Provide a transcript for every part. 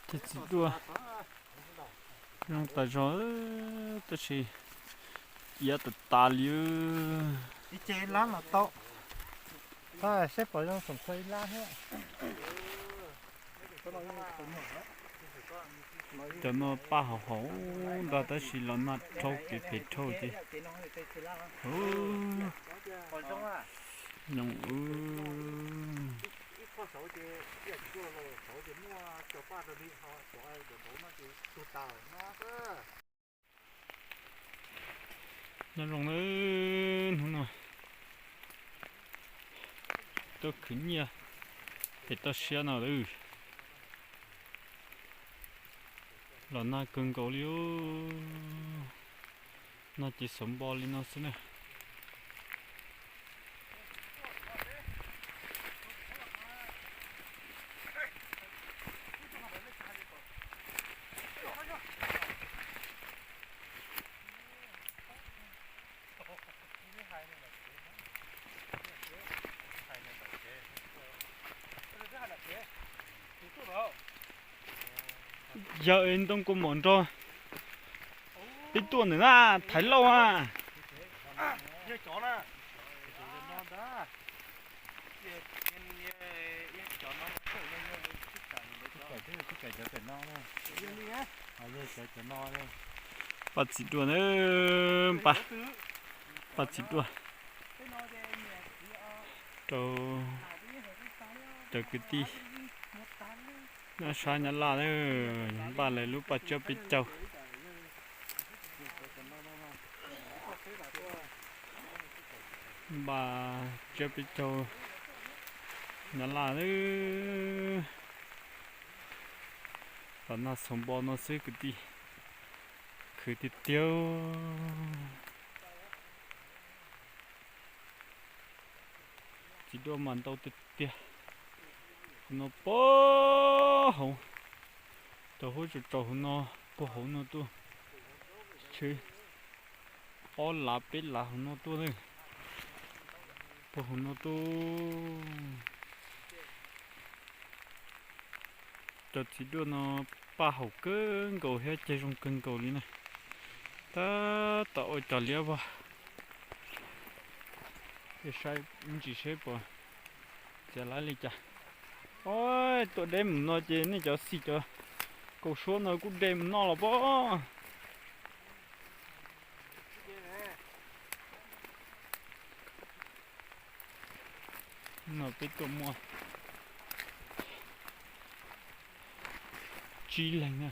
Ces txiv duaj zoo tas zog, tab sis iav tas tas li. Cov no paj hauv hauv ntag tab sis los nag dhau kev phem dhau ces zoo. Nyob zoo nawb, hnub no tuaj khwv nyiaj pem toj siab no. Los nag kawg nkaus li, nag ces xauv npo li no xwb na. Yawg ntoo kua mom nrog peb tuaj ntawm na, Thaiv Lauj a. Paj txiv duaj na, paj, paj txiv duaj rau cov kwv tij nyob sab Nyab Laj na, npaj lawv lub paj tsiab peb caug. Npaj tsiab peb caug Nyab Laj na. Los nag xauv npo no xwb kwv tij, khwv tiag tiag. Txiv duaj mas ntau tiag tiag. Hauv no puag hauv, cov huab tsaus tsaus hauv no, puag hauv no tuaj, tsheb ob lav peb lav hauv no tuaj na, puag hauv no tuaj. Cov txiv duaj no paj haum kawg nkaus thiab ceg zoo kawg nkaus li na. Tab tom ua cov liab vag, saib ntsis seb puas txiav laib li cas. Tuaj deb mus no ces nej cov xim cov kaus suab no kuj de mus noj los pob. No peb tuaj muaj tsib leeg na.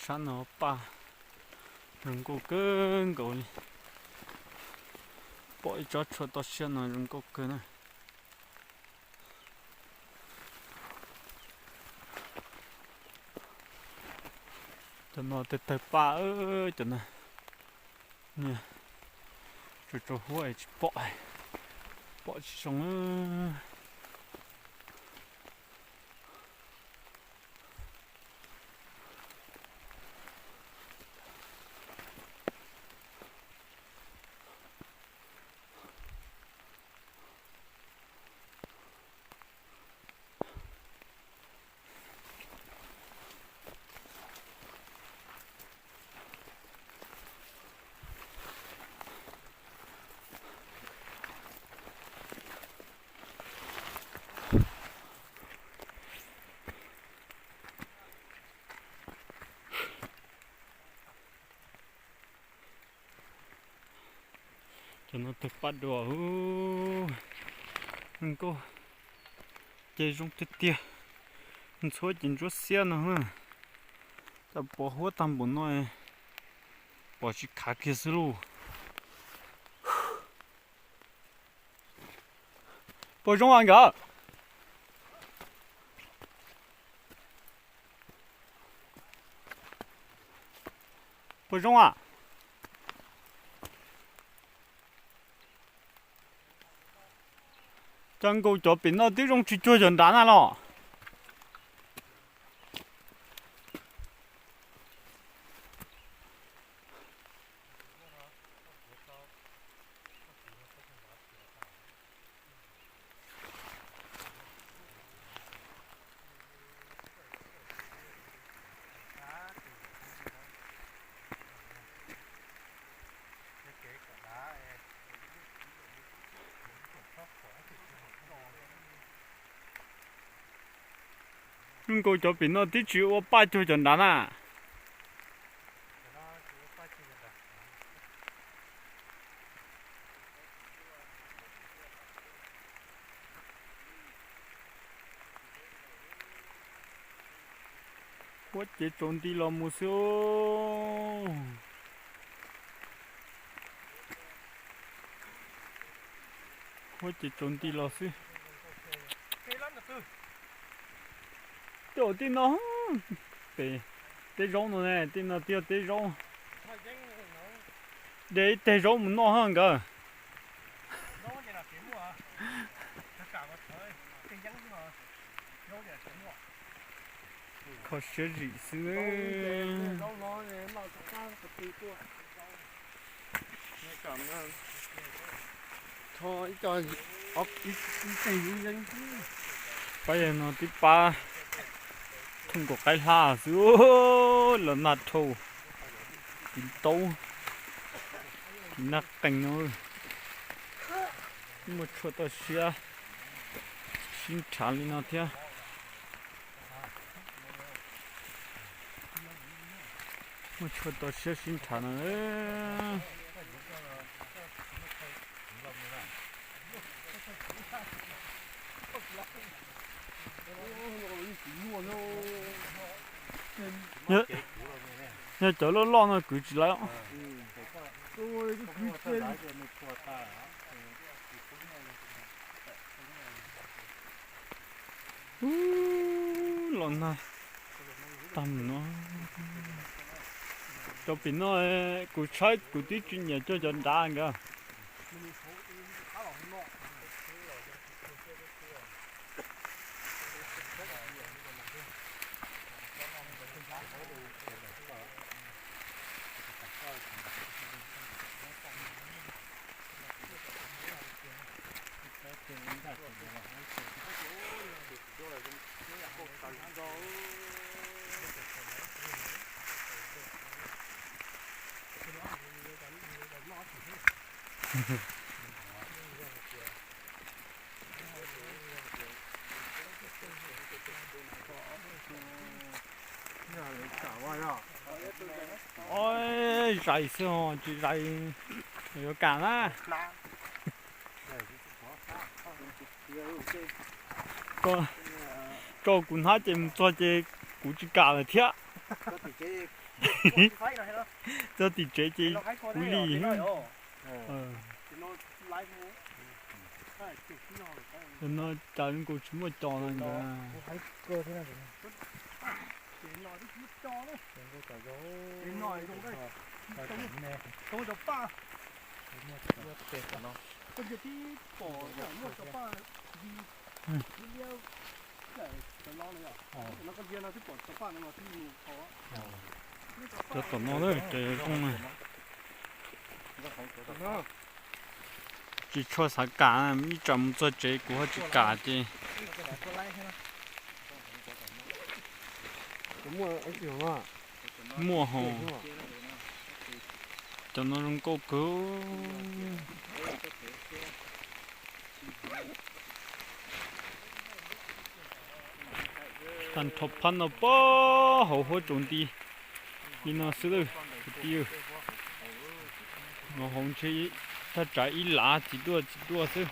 Sab no paj zoo nkauj kawg nkaus li. Pom ib tsob tshuaj toj siab no zoo nkauj kawg na. Cov no tawg tawg paj, cov no niag tsaus tsaus huab es tsis pom, pom tsis zoo. Cov no tawg paj dua, nkauj ces zoo tiag tiag, ntxhuab ces ntsuab xiab no. Cas pov huab tag npaum no, pom tsis khav kiag xwb lauj. Puas zoo a nkawd? Puas zoo a? Cas nkaus cov pem no twb zoo tsis cuag cov nrad na los. Zoo nkaus cov pem no twb tsis ua paj cuag cov nrad na. Huab cev tsaus nti los mus xwb. Huab cev tsaus nti los xwb. Tej zaum tej no, pem tej zaub no ne, tej no twb yog tej zaub. De ib teg zaub mus noj hab nkawd. Kho siab zim xwb. Pab yawg no twb pab thooj nkaus qaib hlab xwb, los nag dhau, tiv taub, tiv nag qees no. Muaj tshuaj toj siab sib nrhav li no thiab. Muaj tshuaj toj siab sib nrhav no. Yog cov loj loj no kwv tsis laiv. Ub, los nag tag mus no. Cov pem no kuv saib kuv twb tsis nyiam cog cov nrad nkawd. Zais xwb ho tsis zais yuav kam na. Tso kuv hnab ces mus txog ces kuv tsis kam lawm thiab. Txog tim tsev ces kuv li. No cas nkaus tsis muaj cov no nkawd. Cov tom no cov zoo na. Tsis tshua xav kam, ib tsam mus txog tsev kuv ho tsis kam ces. Muaj hos. Cov no zoo nkauj kawg. Tag nrho phab no puag hauv huab tsaus nti li no xwb lawm kwv tij. Hauv ntshe thaj tsam ib lav tsis duaj tsis duaj xwb.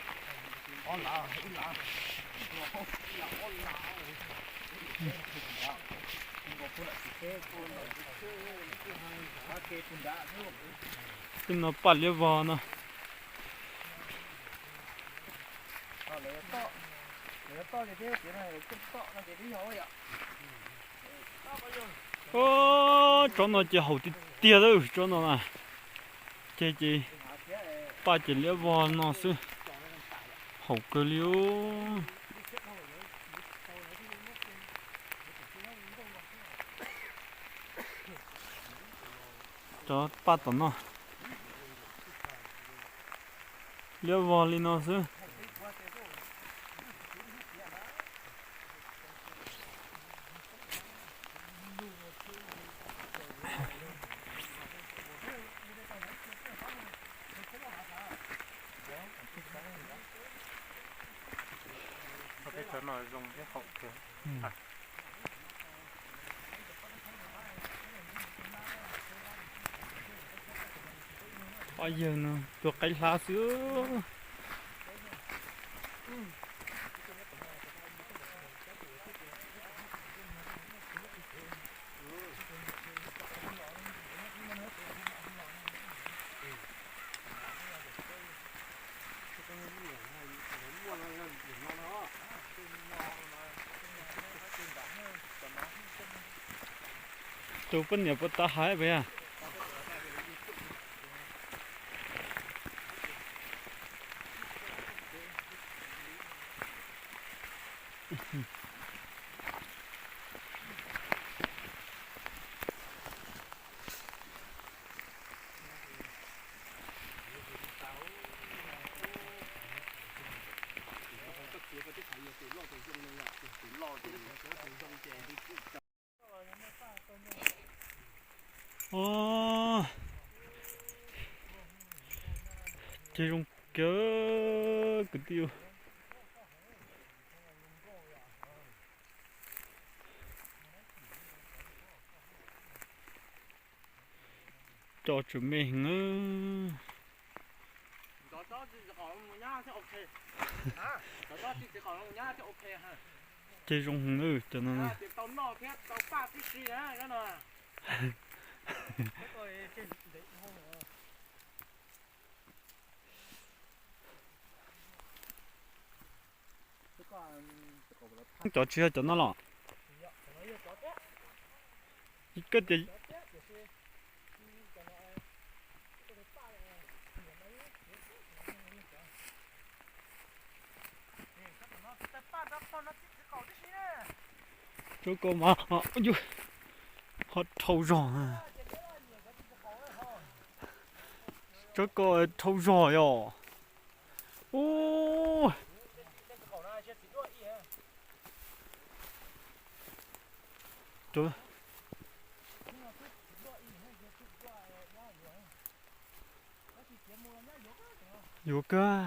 Tej no paj liab vog no. Tsob no ces haum tiag tiag lawm tsob no na. Ces ces paj ces liab vog no xwb. Haum kawg li. Cov paj tom no liab vog li no xwb. Ob yawg no tua qaib hlab xwb. Tus poj niam puas tau hais puas yog? Ces zoo kawg kwv tij. Cov tsw me heev. Ces zoo heev cov no. Cov tsis yog cov no los? Koj tias tsob ko mas ho dhau zog. Tsob ko dhau zog yom. Ub. Yuav kawg.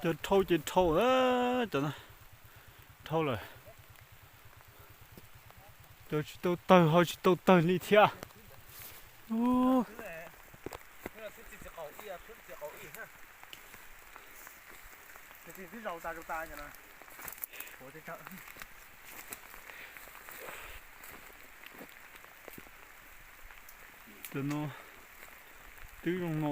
Cov dhau ces dhau, cov dhau lawm. Cov tsis tau tawg ho tsis tau tawg li thiab. Cov no twb zoo no.